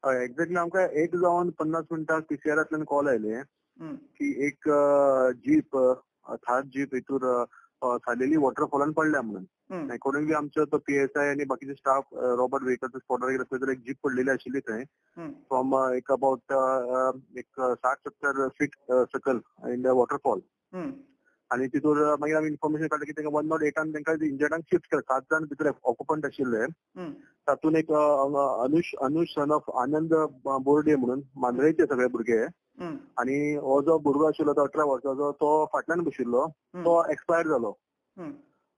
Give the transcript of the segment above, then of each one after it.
हय, एक्झॅक्टली आमकां 1 जावन 50 मिनटां पीसीआरांतल्यान कॉल आयले की एक जीप, थार जीप हितूर सालेली वॉटरफॉलान पडल्या म्हणून. अकॉर्डिंगली आमचो तो पीएसआय आनी बाकीचे स्टाफ रॉबर्ट व्हेकल स्पॉटार गेले तर एक जीप पडलेली आशिल्ली थंय फ्रॉम एक अबाउट एक 60-70 फीट सकल इन the waterfall. आणि तितूर मागीर आमी इन्फॉर्मेशन काडलें की तांकां 108 तांकां इंजर्डांक शिफ्ट केलें. 7 जाण भितर ऑक्युपंट आशिल्ले, तातूंत एक अनुष अनुष सन ऑफ आनंद बोर्डे म्हणून, मांद्रेचे सगळे भुरगे. आणि हो जो भुरगो आशिल्लो तो 18 वर्साचो, तो फाटल्यान बशिल्लो, तो एक्सपायर जालो,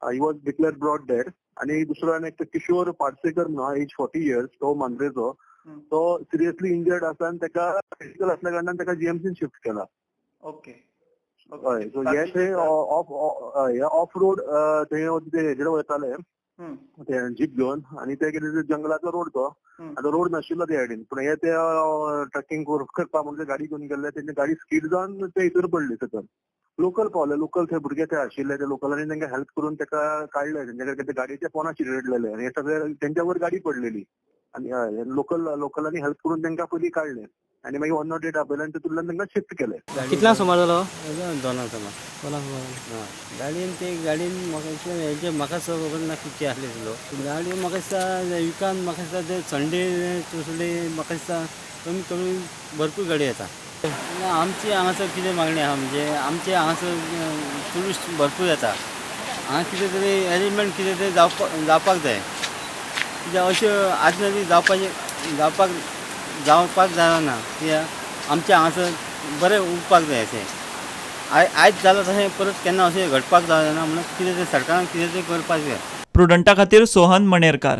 he was declared brought dead. आणि दुसरो आनी एक किशोर पार्सेकर म्हणून, एज 40 इयर्स, तो मांद्रेचो, तो सिरियसली इंजर्ड आसा आनी ताका क्रिटिकल असल्या कारणान ताका जीएमसीन शिफ्ट केला. हय, सो हे थंय ऑफ हे ऑफ रोड थंय ते हेजेर वयताले ते जीप घेवन आनी ते कितें जंगलाचो रोड तो, आतां रोड नाशिल्लो त्या सायडीन, पूण हे ते ट्रेकिंग करपाक म्हणून गाडी घेवन गेल्ले, तेंची गाडी स्कीड जावन ते हितूर पडली सकयल. लोकल पावले, लोकल थंय भुरगे थंय आशिल्ले, ते लोकलांनी तांकां हेल्प करून ताका काडले. तेंच्या कडेन गाडयेच्या पोना चिरडलेले आनी हे सगळे तेंच्यावर गाडी पडलेली आनी हय, लोकलांनी हेल्प करून तांकां पयलीं काडले आनी मागीर 108 आपयले आनी तितूंतल्यान तांकां शिफ्ट केले. कितल्यांक सुमार जालो? 2 सुमार. 2 सुमार. गाडयेन ते गाडयेन म्हाका इतलें हेजें म्हाका खबर ना कितके आसले लोक. गाडयेन म्हाका दिसता विकान म्हाका दिसता ते संडे टुसडे म्हाका दिसता कमी कमी भरपूर गाडी येता. आमची हांगासर कितें मागणी आहा म्हणजे आमचे हांगासर ट्युरिस्ट भरपूर येता, हांगा कितें तरी एरेंजमेंट कितें तरी जावपाक जाय. कित्याक अश्यो आदले आदी जावपाक जायना, कित्याक आमच्या हांगासर बरें उरपाक जाय. अशें आयज जालां तशें परत केन्ना अशें घडपाक जायना म्हणून कितें तरी सरकारान कितें तरी करपाक जाय. प्रुडंटा खातीर सोहन मणेरकार.